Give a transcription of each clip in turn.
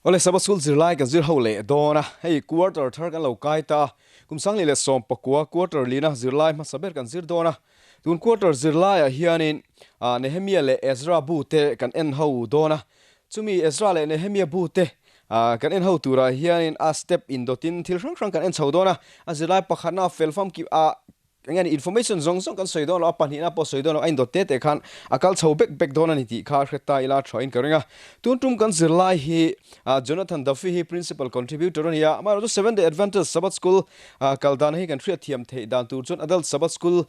Awle, Sabbath School zirlai kan zir ho leh dawn a, hei quarter thar kan lo kai ta a, kum sanghnih leh sawm pakua quarter lina zirlai hmasa ber kan zir dawn a, tun quarter zirlaiah hianin Nehemia leh Ezra bu te kan en ho dawn a, chumi Ezra leh Nehemia bu te kan en ho turah hianin a step indawtin thil hrang hrang kan en chho dawn a, a zirlai pakhatna fel famkim a Eng nge ni information zawng zawng kan sawi dawn lo a, pahnihna pawh sawi dawn lo, a indawt te te khan a kal chho bek bek dawn a ni tih kha hre ta ila tha in ka ring a. Tun tum kan zirlai hi Jonathan Duffy hi principal contributor a ni a, amaherawhchu Seventh Day Adventist Sabbath School kal dan hi kan hriat thiam theih dan tur chuan Adult Sabbath School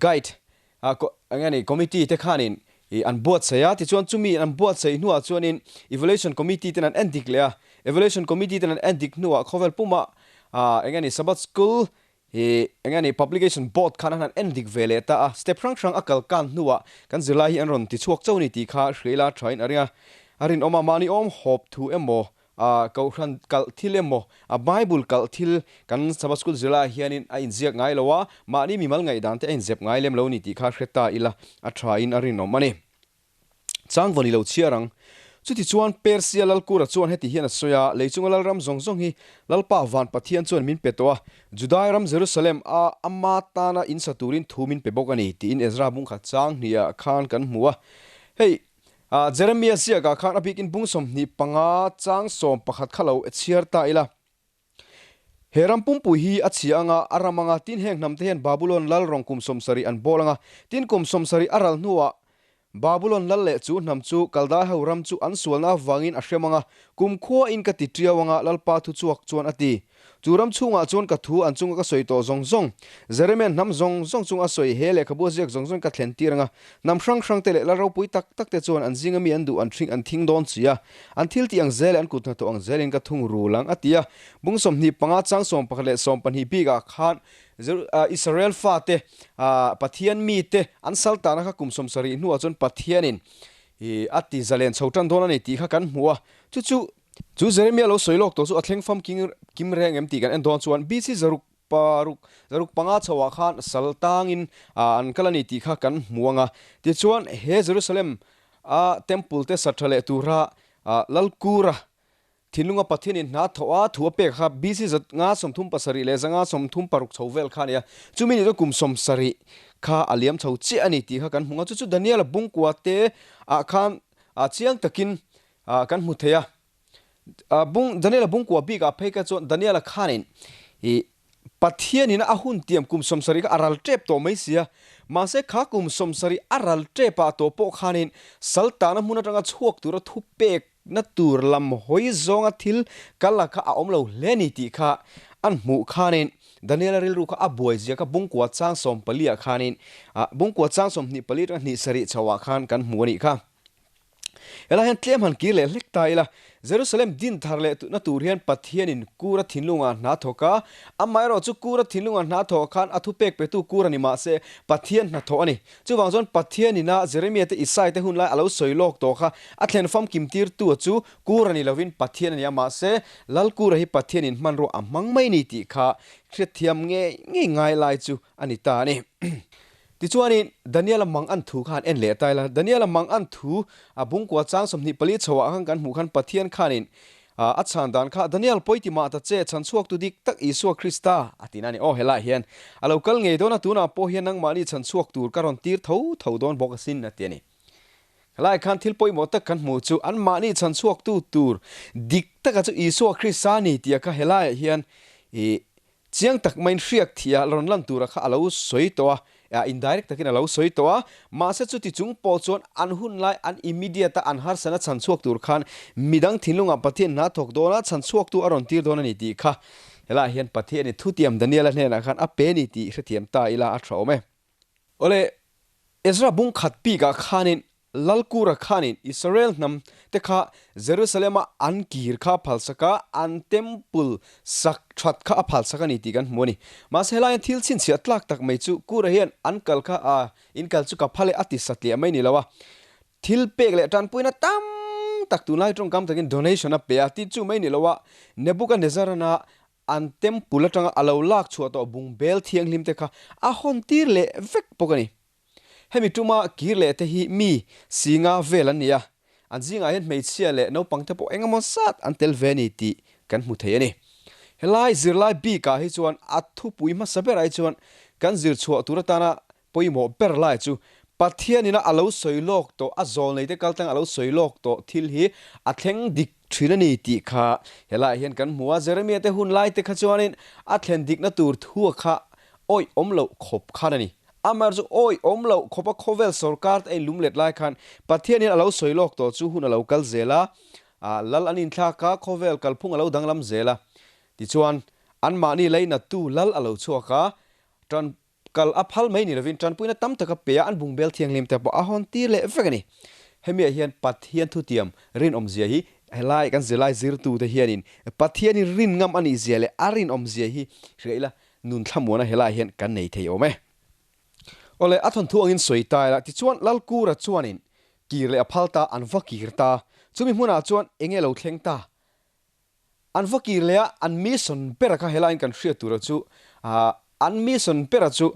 Guide eng nge ni committee te khanin an buatsaih a, tichuan chumi an buatsaih hnuah chuanin Evaluation Committee ten an en dik leh a, Evaluation Committee ten an en dik hnuah khawvel puma eng nge ni Sabbath School Hi eng nge ni publication board khan an han en dik ve leh ta a, step hrang hrang a kal kan hnuah kan zirlai hi an rawn ti chhuak chauh a ni tih kha hria ila thain a ring a. A rinawm a, mahni awm hawp thu emaw, a kohhran kalh thil emaw, a Bible kalh thil kan Sabbath School zirlaiah hianin a inziak ngai lo a, mahni mimal ngaihdan te a inzep ngai lem lo a ni tih kha hre ta ila a thain a rinawm a ni. Chang vawn i lo chhiar ang. Chutichuan, Persia Lalkura chuan heti hian a sawi a, Lei chunga lalram zawng zawng hi Lalpa van Pathian chuan min pe tawh a, Judai ram Jerusalem a ama tana in sa turin thu min pe bawk a ni, tiin Ezra bungkhat chang hniah khan kan hmu a. Hei, Jeremia ziakah khan a bikin bung 25 chang 11 kha lo chhiar ta ila. He ram pumpui hi a chhia anga, a ram anga, tin heng hnamte hian Babulon lal rawng kum 70 an bawl anga, tin kum 70 a ral hnuah Babulon lal leh chu hnam chu Kaldai ho ram chu an sualna avangin a hrem anga, kum khuain ka ti tiau anga Lalpa thu chhuak chuan a ti. Chu ram chhungah chuan ka thu an chunga ka sawi tawh zawng zawng, Jeremia'n hnam zawng zawng chunga a sawi he lehkhabu a ziak zawng zawng ka thlen tir anga, hnam hrang hrangte leh lal ropui tak takte chuan an zinga mi an duh an hring an thing dawn si a. An thil tih ang zel leh an kut hnathawh ang zelin ka thung rul ang, a ti a. Bung 25 chang 11 leh 20 bikah khan Israel fate, Pathian mite an sal tahna kha kum 70 hnuah chuan Pathianin a ti zalen chho tan dawn a ni tih kha kan hmu a. Chu chu chu Jeremia lo sawi lawk tawh chu a thleng fam kim reng em tih kan en dawn chuan BC zaruk paruk zaruk panga chhoah khan sal tangin an kal a ni tih kha kan hmu ang a. Tichuan he Jerusalem a temple te sa tha leh tura Lalkura thinlunga Pathianin hna thawh a thu a pek kha BC 137 leh 136 chho vel kha a ni a. Chumi ni chuan kum 70 kha a liam chho chiah a ni tih kha kan hmu ang a. Chu chu Daniela bungkua te ah khan chiang takin kan hmu thei a. Bung Daniela bungkua bikah phei kha chuan Daniela khanin ih Pathianin a hun tiam kum 70 kha a ral tep tawh mai si a. Mahse kha kum 70 a ral tepah tawh pawh khanin Saltana hmun atanga chhuak tura thu pekna tur lam hawi zawnga thil kal a kha a awm lo hle ni tih kha an hmuh khanin Daniela rilru kha a buai zia kha bungkua chang 14 ah khanin bungkua chang 24 atanga hnih sarih chhoah khan kan hmu a nih kha. Helai hian tlem han kir leh hlek ta ila, Jerusalem din thar leh na tur hian Pathianin Kura thinlungah hna thawk a, amaherawh chu Kura thinlungah hna thawh khan a thupek petu Kur a ni mahse Pathian hnathawh a ni. Chuvang chuan Pathianina Jeremia te Isai te hunlai a lo sawi lawk tawh kha a thlen famkim tirtu a chu Kur a ni lovin Pathian a ni a, mahse Lal Kura hi Pathianin hmanrua a hmang mai ni tih kha hriatthiam ngei ngei ngai lai chu a ni ta a ni. Tichuanin, Daniela mang an thu kha han en leh ta ila. Daniela mang an thu a bungkua chang 24 chhoah khan kan hmuh khan Pathian khanin a chhan dan kha, Daniel, pawi ti mah ta che, chhan chhuaktu dik tak Isua Krista, a ti na a ni. Aw, helaiah hian a lo kal ngei dawn a, tunah pawh hian nangmahni chhan chhuak tur ka rawn tir tho tho dawn bawk asin, a ti a ni. Helaiah khan thil pawimawh tak kan hmuh chu anmahni chhan chhuaktu tur dik taka chu Isua Krista a ni tih a kha helaiah hian i Chiang tak maiin hriak thih a rawn lan tura kha a lo sawi tawh a, a indirect takin a lo sawi tawh a, mahse chuti chung pawh chuan an hun lai an immediate a an harsana chhan chhuak tur khan midang thinlungah Pathian hna thawk dawn a, chhan chhuaktu a rawn tir dawn a ni tih kha helaiah hian Pathianin thutiam Daniela hnenah khan a pe a ni tih hrethiam ta ila a tha awm e. Awle, Ezra bung khat bikah khanin Lalkura khanin Israel hnam te kha Jerusalem-a an kir kha a phalsak a, an temple sak that kha a phalsak a ni tih kan hmu a ni. Mahse helaiin thil chhinchhiah tlak tak mai chu Kura hian an kal kha a in kal chu ka phal e a ti satliah mai ni lo a, thil pek leh tanpuina tam tak tunlai tawngkam takin donation a pe a ti chu mai ni lo a, Nebuchadnezzar-ana an temple atanga a lo lak chhuah tawh bungbel thianghlim te kha a hawn tir leh vek bawk a ni. Hemi tuma kir leh te hi mi singa vel an ni a. An zingah hian hmeichhia leh naupangte pawh eng emaw zat an tel ve a ni tih kan hmu thei a ni. Helai zirlai bikah hi chuan a thupui hmasa berah hi chuan kan zir chhuah tur atana pawimawh ber lai chu Pathianina a lo sawi lawk tawh, a zawlneite kaltlang a lo sawi lawk tawh thil hi a thleng dik thin a ni tih kha helaiah hian kan hmu a. Jeremia te hun laite kha chuanin a thlen dikna tur thua kha awih awm loh khawp khan a ni. Amaherawhchu chu awih awm loh khawpa khawvel sawrkar te a inlumlet lai khan Pathianin a lo sawi lawk tawh chu hun a lo kal zel a, lal an inthlak a, khawvel kalphung a lo danglam zel a. Tichuan, anmahni leinattu lal a lo chhuak a, tan kal a phal mai ni lovin tanpuina tam taka pe a, an bungbel thianghlim te pawh a hawn tir leh vek a ni. Hemiah hian Pathian thutiam rinawmzia hi helai kan zirlai zirtute hianin Pathian hi rin ngam a nih zia leh a rinawmzia hi hria ila nun thlamuana helai hian kan nei thei awm e. Awle, a thawnthu angin sawi ta ila, tichuan Lalkura chuanin kir leh a phal ta, an va kir ta. Chumi hmunah chuan enge lo thleng ta? An va kir leh a, an mission bera kha helaiin kan hriat tura chu, an mission bera chu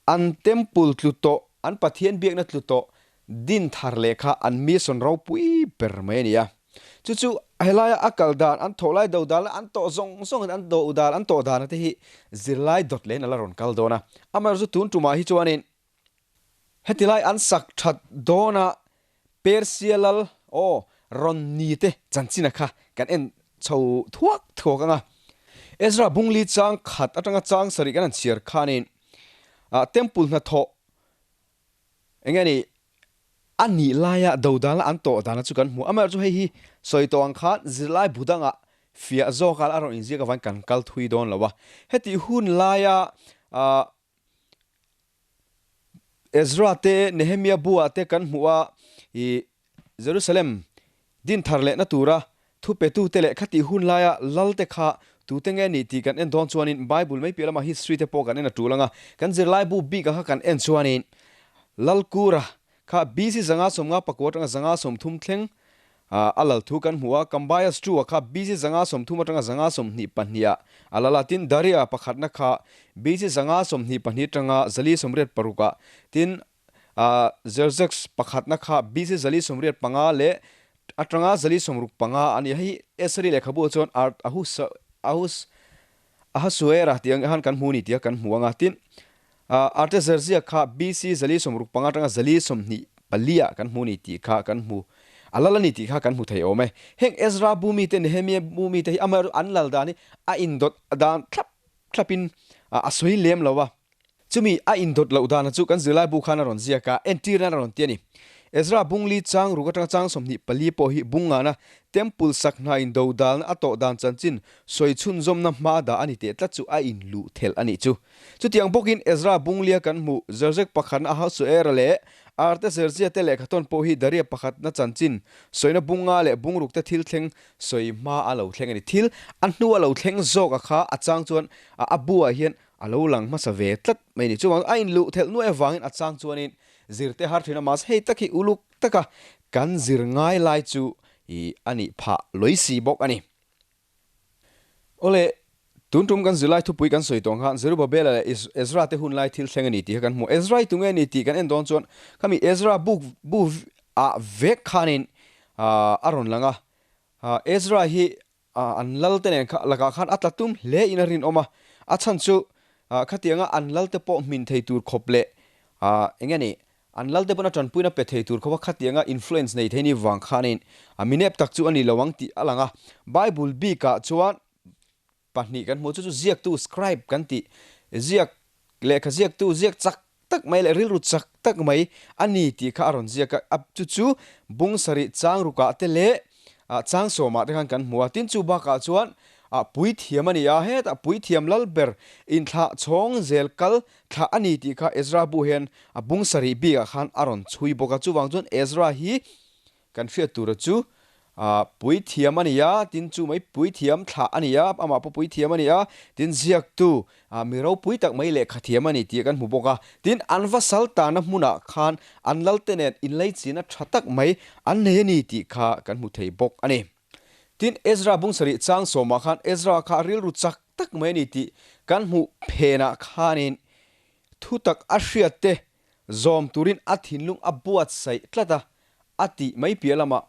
an temple tlu tawh, an Pathian biakna tlu tawh din thar leh kha an mission ropui ber mai a ni a. Chu chu helaia a kal dan, an thawh lai do dan leh an tawh zawng zawngin an do dan, an tawh dana te hi zirlai dawt lehin a la rawn kal dawn a. Amaherawhchu tun tumah hi chuanin heti lai an sak that dawna Persia lal aw rawn ni te chanchina kha kan en chho thuak thuak ang a. Ezra bungli chang khat atanga chang sarih kan han chhiar khanin temple hnathawh Eng nge ni, a nih laia dodalna an tawh dana chu kan hmu. Amaherawhchu hei hi sawi tawh ang khan zirlai bu dangah fiah zawka a rawn inziak avangin kan kal thui dawn lo a. Hetih hun laia Ezra te, Nehemia buah te kan hmuh a, ih Jerusalem din thar lehna tura thupetute leh khatih hun laia lalte kha tute nge ni tih kan en dawn chuanin Bible mai piah lama history te pawh kan en a tul ang a, kan zirlaibu bik ang kha kan en chuanin Lalkura kha BC 554 atanga 530 thleng a lal thu kan hmu a, Kambias Tua kha BC 530 atanga 522 ah a lal a, tin Daria pakhatna kha BC 522 atanga 486 ah, tin A Xerxes pakhatna kha BC 485 leh atanga 465 a ni a, hei Esri lehkhabu chuan Art Ahus Ahus Ahasuera tih ang han kan hmu a ni tih a kan hmu ang a, tin Artaxerxes kha BC 465 atanga 424 ah kan hmu a ni tih kha kan hmu a lal a ni tih kha kan hmu thei awm e. Heng Ezra bu mite Nehemia bu mite hi amaherawhchu an lal dan hi a indawt dan thlap thlapin a sawi lem lo a. Chumi a indawt loh dana chu kan zirlaibu khan a rawn ziak a, entir nan a rawn ti a ni. Ezra bungli chang ruk atanga chang 24 pawh hi bung ngana Temple sak hna indo dalna a tawh dan chanchin sawi chhunzawmna hma dah a ni teh tlat chu a inluh thelh a nih chu. Chutiang bawkin Ezra bunglia kan hmuh Zerzek pakhatna Ahasuera leh Artaxerxes te lehkhathawn pawh hi Daria pakhatna chanchin sawina bung nga leh bung ruk te thil thleng sawi hma a lo thleng a ni. Thil a hnu a lo thleng zawk a kha a chang chuan a bu ah hian A lo lang hmasa ve tlat mai ni. Chuvang a inluh thelh nuai avangin a chang chuanin zirte har thin a, mahse hei tak hi uluk taka kan zir ngai lai chu i a nih phah lawih si bawk a ni. Awle, tun tum kan zirlai thupui kan sawi tawh ang khan Zerubbabela leh Ezra te hun lai thil thleng a ni tih kha kan hmu. Ezra hi tunge a ni tih kan en dawn chuan khami Ezra book bu ah vek khanin a rawn lang a. Ezra hi An lal te nen kha lakah khan a tla tum hle in a rinawm a, a chhan chu khatianga an lal te pawh hmin thei tur khawp leh eng nge ni, an lal te pawn a tanpuina pe thei tur khawpa khatianga influence nei thei ni vang khanin minep tak chu a ni lo ang tih a lang a. Bible bikah chuan pahnih kan hmu, chu chu ziaktu, scribe, kan tih, ziak lehkha ziaktu, ziak chak tak mai leh rilru chak tak mai a ni tih kha a rawn ziak a, chu chu bung sarih chang rukah te leh chang sawmah te khan kan hmu a, tin chu bakah chuan puithiam a ni a, hetah puithiam lal ber inthlah chhawng zel kal thlah a ni tih kha Ezra bu hian a bung sarih bikah khan a rawn chhui bawk a, chuvang chuan Ezra hi Kan hriat tura chu puithiam a ni a, tin chu mai puithiam thlah a ni a, amah pawh puithiam a ni a, tin ziaktu mi ropui tak mai lehkha thiam a ni tih kan hmu bawk a. Tin, an va sal tana hmunah khan an lalte nen inleichina tha tak mai an nei a ni tih kha kan hmu thei bawk a ni. Tin, Ezra bung sarih chang sawmah khan Ezra kha rilru chak tak mai a ni tih kan hmuh phenah khanin thutak a hriatte zawm turin a thinlung a buatsaih tlat a, a tih mai piah lamah.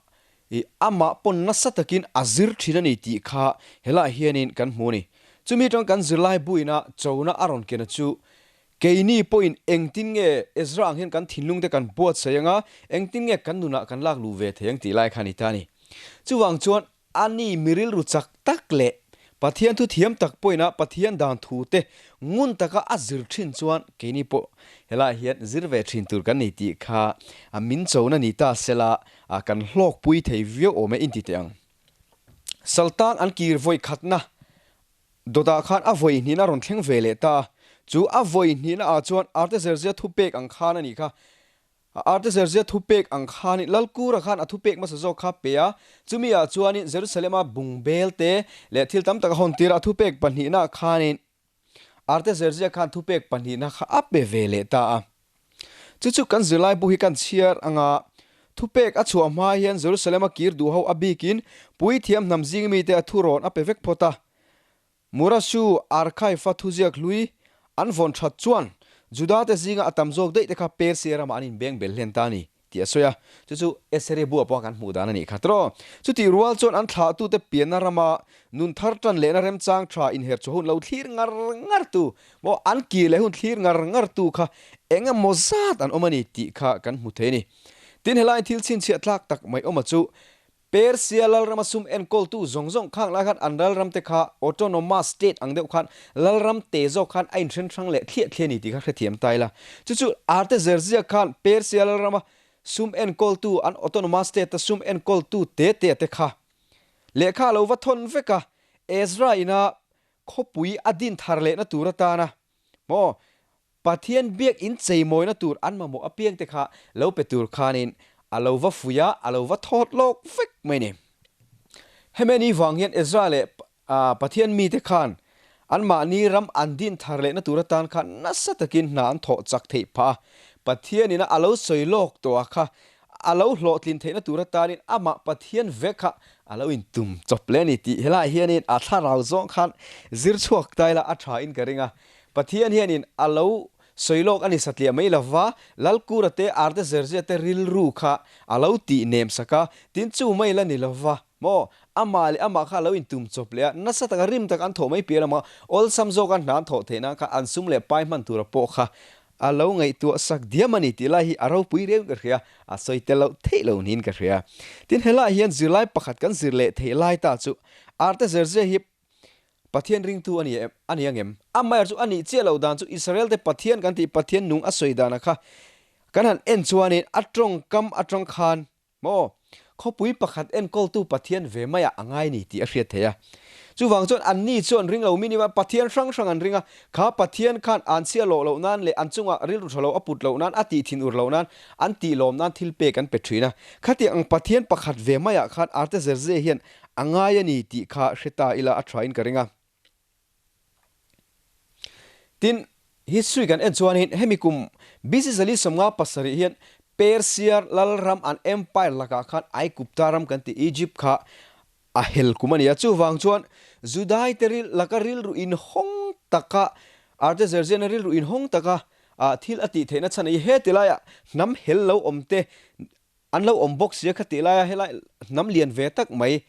I amah pawn nasa takin a zir thin a ni tih kha helaiah hianin kan hmu a ni. Chumi atang kan zirlai buina chona a rawn kena chu keini pawhin engtin nge Ezra ang hian kan thinlung te kan buatsaih anga, engtin nge kan nunah kan lak luh ve thei ang tih lai kha a ni ta a ni. Chuvang chuan A ni, mi rilru chak tak leh Pathian thu thiam tak pawhin a Pathian dan thu te ngun taka a zir thin chuan keini pawh helaiah hian zir ve thin tur kan ni tih kha min chona ni ta sela kan hlawkpui thei viau awm e inti teh ang. Saltan an kir vawi khatna dawtah khan a vawi hnihna rawn thleng ve leh ta a, chu a vawi hnihna ah chuan Artaxerxes thupek ang khan a nih kha. Artaxerxes thupek ang khanin Lalkura khan a thupek hmasa zawk kha pe a, chumi ah chuanin Jerusalema bungbel te leh thil tam tak a hawn tir a, a thupek pahnihna khanin Artaxerxes khan thupek pahnihna kha a pe ve leh ta a. Chu chu kan zirlai bu hi kan chhiar anga thupek a chhuah hma hian Jerusalema kir duh ho a bikin puithiam hnam zing mite a thurawn a pe vek phawt a. Murasu Archive-a thuziak hlui an vawn that chuan Juda-te zinga a tam zawk daih te kha Persia ramah an inbeng bel hlen ta a ni tih a sawi a, chu chu Esere bua pawha kan hmuh dan a nih kha tawh. Chutih rual chuan an thlahtute pianna rama nun thar tan lehna remchang tha inher chhuah hun lo thlir ngar ngar tu maw an kir leh hun thlir ngar ngar tu kha eng emaw zat an awm a ni tih kha kan hmu thei a ni. Tin, helaiin thil chhinchhiah tlak tak mai awma chu Persia lalrama sum enkawltu zawng zawng khang lai khan an lalram te kha autonomous state ang deuh khan lalram te zawk khan a inhren hrang leh thliah thliah a ni tih kha hrethiam ta ila. Chu chu Artaxerxes khan Persia lalrama sum enkawltu an autonomous state a sum enkawltu te te te kha lehkha a lo va thawn vek a, Ezra ina khawpui a din thar lehna tur atana maw Pathian biak in cheimawina tur an mamawh apiang te kha lo pe tur khanin a lo va fuih a, a lo va thawt lawk vek mai ni. Hemi ni vang hian Ezra leh Pathian mite khan anmahni ram an din thar lehna tur atan khan nasa takin hna an thawh chak theih phah a, Pathianina a lo sawi lawk tawh a kha a lo hlawhtlin theihna tur atanin amah Pathian vek kha a lo intum chawp leh a ni tih helaiah hianin a thlarau zawng khan zir chhuak ta ila a tha in ka ring a. Pathian hianin a lo sawi lawk a ni satliah mai lova, Lalkura te, Artaxerxes te rilru kha a lo tih nem sak a, tin chu mai la ni lova, maw, amah leh amah kha a lo intum chawp leh a, nasa taka rim taka an thawh mai piah lama awlsam zawka hna an thawh theih nan kha an sum leh pai hman tura pawh kha a lo ngaihtuah sak diam a ni tih lai hi a ropui riau in ka hria, a sawi tel loh theih lo niin ka hria. Tin helaiah hian zirlai pakhat kan zir leh theih lai ta chu Artaxerxes hi Pathian ringtu a ni em? A ni angem? Amaherawh chu a nih chiah loh dan chu Israel te Pathian kan tih Pathian nung a sawi danah kha kan han en chuanin a tawngkam atang khan maw khawpui pakhat enkawltu Pathian ve maiah a ngai ni tih a hriat theih a. Chuvang chuan anni chuan ring lo mi ni Pathian hrang hrang an ring a, kha Pathian khan an chhia lawh loh nan leh an chungah rilru tha lo a put loh nan a tih thin ur loh nan an tih lawm nan thil pek an pe thin a. Khatiang ang Pathian pakhat ve maiah khan Artaxerxes hian A ngai a ni tih kha hre ta ila a tha in ka ring a. Tin, history kan en chuanin hemi kum BC zali 57 hian Persia lalram an empire lakah khan Aigupta ram kan tih Egypt kha a hel kum a ni a. Chuvang chuan Judaite ril laka rilru inhawng taka Artaxerxes-a rilru inhawng taka thil a tih theihna chhan a hi heti laiah hnam hel lo awm te An lo awm bawk sia kha tih laia helai hnam lian ve tak mai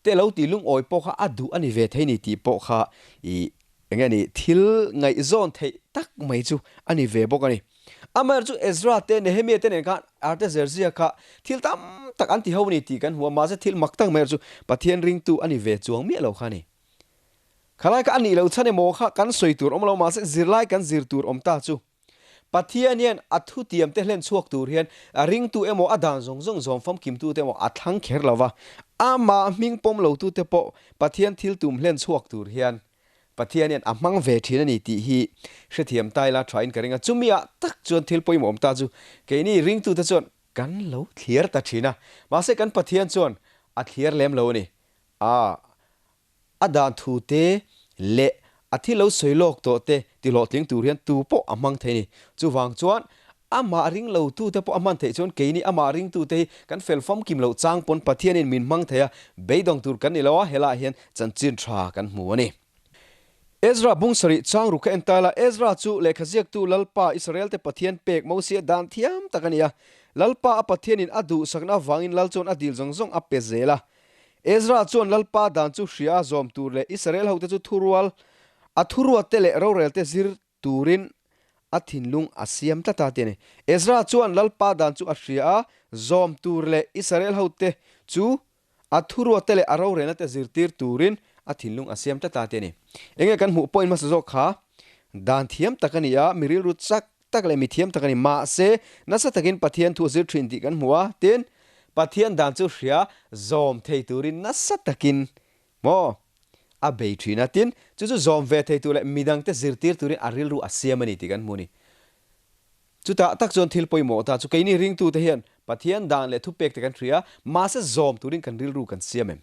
te lo tih lungawi pawh kha a duh a ni ve thei ni tih pawh kha ih eng nge ni thil ngaihzawn theih tak mai chu a ni ve bawk a ni. Amaherawh chu Ezra te Nehemia te nen khan Artaxerxes kha thil tam tak an ti ho a ni tih kan hmu a, mahse thil mak tak mai erawh chu Pathian ringtu a ni ve chuang miah lo kha a ni. Khalai kha a nih loh chhan emaw kha kan sawi tur awm lo mahse zirlai kan zir tur awm ta chu. Pathian hian a thutiam te hlen chhuak tur hian a ringtu emaw a dan zawng zawng zawm famkimtu te emaw a thlang kher lo va, amah hming pawm lotu te pawh Pathian thil tum hlen chhuak tur hian Pathian hian a hmang ve thin a ni tih hi hrethiam ta ila thain ka ring a. Chumi ah tak chuan thil pawimawh awm ta chu keini ringtu te chuan kan lo thliar ta thin a, mahse kan Pathian chuan a thliar lem lo a ni. A. A dan thu te leh a thil lo sawi lawk tawh te ti hlawhtling tur hian tu pawh a hmang thei a ni. Chuvang chuan amah ring lo tu te pawh a hman theih chuan keini amah ring tu te hi kan fel famkim loh chang pawn Pathianin min hmang thei a, beidawng tur kan ni lo a, helaiah hian chanchin tha kan hmu a ni. Ezra bung sarih chang ruk kha en ta la, Ezra chu lehkha ziaktu Lalpa Israel te Pathian pek Mosia dan thiam tak a ni a. Lalpa a Pathianin a duhsakna avangin lal chuan a dil zawng zawng a pe zel a. Ezra chuan Lalpa dan chu hria a zawm tur leh Israel hote chu thurual a thuruatte leh rorelte zir turin a thinlung a siam tlat a ti a ni. Ezra chuan Lalpa dan chu a hria a zawm tur leh Israel hote chu a thuruatte leh a rorelna te zirtir turin a thinlung a siam tlat a ti a ni. Enge kan hmuh point hmasa zawk kha dan thiam tak a ni a, mi rilru chak tak leh mi thiam tak a ni. Mahse, nasa takin Pathian thu a zir thin tih kan hmu a, tin, Pathian dan chu hria zawm thei turin nasa takin maw a bei thin a, tin, chu chu zawm ve thei tur leh midangte zirtir turin a rilru a siam a ni tih kan hmu a ni. Chutah tak chuan thil pawimawh ta chu keini ringtute hian Pathian dan leh thupek te kan hria, mahse zawm turin kan rilru kan siam em?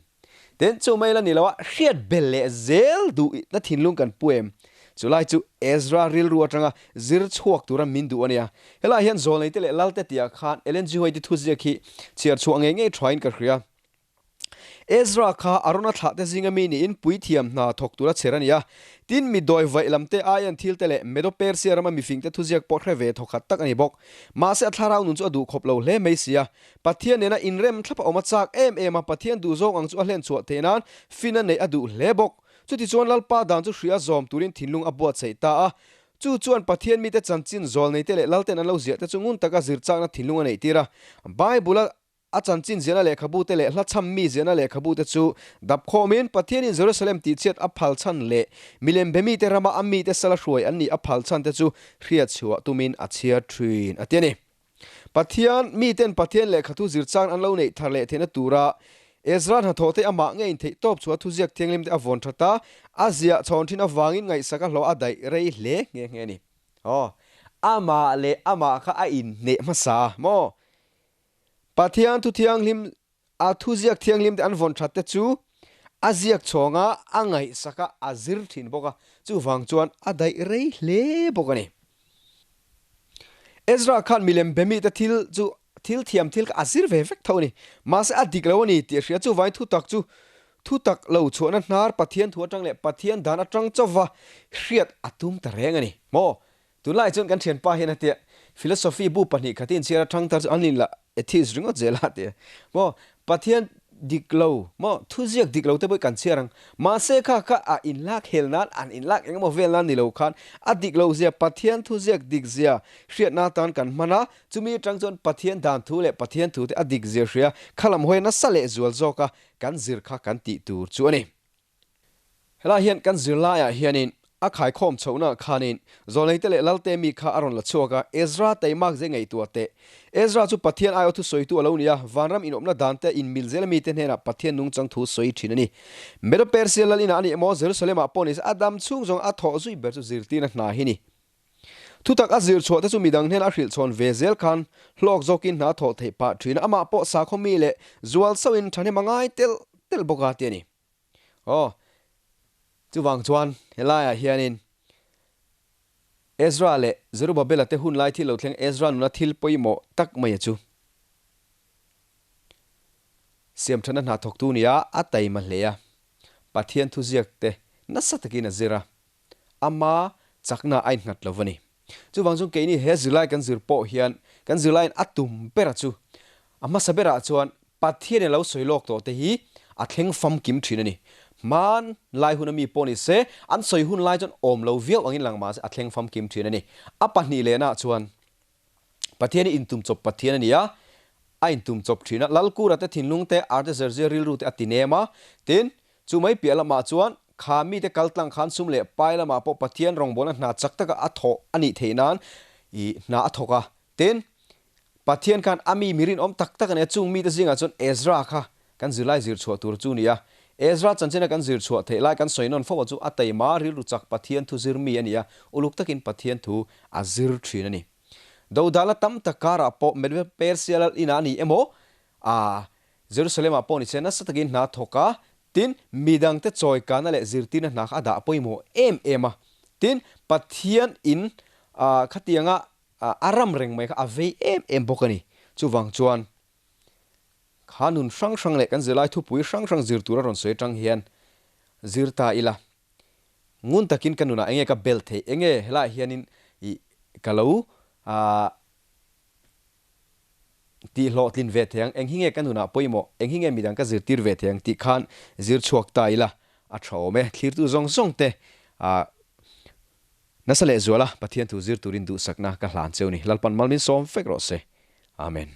Tin, chu mai la ni lo a, hriat bel leh zel duh na thinlung kan pu em? Chulai chu Ezra rilru atanga zir chhuak tura min duh a nia. Helaiah hian Zawlneite leh Lalte tihah khan Ellen G. White-i thuziak hi chhiar chhuah ngei ngei thain ka hria. Ezra kha Arona thlahte zinga mi niin puithiam hna thawk tura chher a ni a. Tin, mi dawi vaih lamte aian thilte leh Medo-Persia rama mifingte thuziak pawh hre ve thawkhat tak a ni bawk. Mahse, a thlarau nun chu a duh khawp lo hle mai si a. Pathian nena inrem thlap a awm a chak em em a, Pathian duhzawng ang chu a hlen chhuah theih nan fin a neih a duh hle bawk. Chutichuan Lalpa dan chu hria zawm turin thinlung a buatsaih ta a. Chu chuan Pathian mite chanchin zawlneite leh lalten an lo ziah te chu ngun taka zir chakna thinlung a neih tir a. Bible-a A chanchin ziahna lehkhabute leh hla chham mi ziahna lehkhabute chu dap khawmin Pathianin Jerusalem tihchhiat a phal chhan leh milem be mite rama a mite sala hruai an nih a phal chhan te chu hriatchhuah tumin a chhiar thin a ti a ni. Pathian miten Pathian lehkhathu zir chang an lo neih thar leh theihna tura Ezra hnathawh te amah ngeiin theih tawp chhuah thuziak thianghlim te a vawn that a, a ziah chhawn thin avangin ngaihsak a hlawh a daih rei hle nghe nghe a ni. Aw, amah leh amah kha a inhneh hmasa maw? Pathian thu thianghlim a thuziak thianghlim te an vawn that te chu a ziak chhawng a, a ngaihsak a, a zir thin bawk a, chuvang chuan a daih rei hle bawk a ni. Ezra khan milem be mite thil chu thil thiam thil kha a zir ve vek tho a ni. Mahse a dik lo a ni tih a hria, chuvangin thutak chu thutak lo chhuahna hnar Pathian thu atang leh Pathian dan atang chauva hriat a tum ta reng a ni. Maw? Tunlai chuan kan thianpa hian a tia, Philosophy bu pahnih khatin chhiar a thang tar chu an inla atheist ringawt zel a tia. Maw, Pathian dik lo, maw, thuziak dik lo te pawh kan chhiar ang. Mahse kha kha a inlak hel nan, an inlak engemaw vel nan ni lo khan a dik lo zia, Pathian thuziak dik zia hriatna atan kan hman a, chumi atang chuan Pathian dan thu leh Pathian thu te a dik zia hria kha lam hawi nasa leh zual zawk a kan zir kha kan tih tur chu a ni. Helai hian kan zirlaiah hianin a khaikhawm chhohna khanin Zawlneite leh Lalte mi kha a rawn la chhuak a, Ezra teimak zai ngaihtuah teh. Ezra chu Pathian aiawh thusawitu a lo ni a, vanram inawpna dante inmil zela mite hnenah Pathian nungchang thu sawi thin a ni. Medo-Persia lal inah a ni emaw, Jerusalem-ah pawh ni se a dam chhung zawng a thawh zui ber chu zirtirna hna hi ni. Thutak a zir chhuah te chu midang hnenah a hrilh chhawn ve zel khan hlawk zawkin hna a thawh theih pah thin a, amah pawh sakhaw mi leh zual sauhin thahnem a ngai telh telh bawk a ti a ni. Aw, chuvang chuan helaiah hianin Ezra leh Zerubabela te hun lai thil lo thleng Ezra nuna thil pawimawh tak maia chu siamthatna hna thawktu nia a taima hle a, Pathian thuziak te nasa takin a zir a, ama chakna a innghat lo va ni. Chuvang chuan keini he zirlai kan zir pawh hian kan zirlaiin a tum bera chu a hmasa berah chuan Pathian in a lo sawi lawk tawh te hi a thleng famkim thin a ni. Hman lai hun a mi pawh ni se, an sawi hun lai chuan awm lo viau angin lang mahse a thleng famkim thin a ni. A pahnih lehna chuan Pathian hi intum chawp Pathian a ni a, a intum chawp thin a, Lalkura te thinlung te, Artaxerxes rilru te a ti nem a, tin, chu mai piah lamah chuan kha mite kal tlang khan sum leh pai lamah pawh Pathian rawngbawlna hna chak taka a thawh a nih theih nan i hna a thawk a, tin, Pathian khan a mi mi rinawm tak tak a ni a, chung mite zingah chuan Ezra kha kan zirlai zir chhuah tur chu a ni a. Ezra chanchina kan zir chhuah theih lai kan sawi nawn fo a chu a taima rilru chak Pathian thu zir mi a ni a, uluk takin Pathian thu a zir thin a ni. Dodalna tam tak karah pawh Medve Persia lal inah a ni emaw, a Jerusalem-ah pawh ni se nasa takin hna thawk a, tin, midangte chawikana leh zirtirna hna kha a dah pawimawh em em a. Tin, Pathian in khatianga A ram reng mai kha a vei em em bawk a ni. Chuvang chuan kha nun hrang hrang leh kan zirlai thupui hrang hrang zir tur a rawn sawi atang hian zir ta ila. Ngun takin ka nunah enge ka bel theih, enge helaiah hianin ih ka lo ah tih hlawhtlin ve thei ang, eng hi nge ka nunah pawimawh, eng hi nge midang ka zirtir ve thei ang tih khan zir chhuak ta ila a tha awm e. Thlirtu zawng zawng te ah nasa leh zuala Pathian thu zir turin duhsakna ka hlan cheu ni. Lalpan mal min sawm fek rawh se. Amen.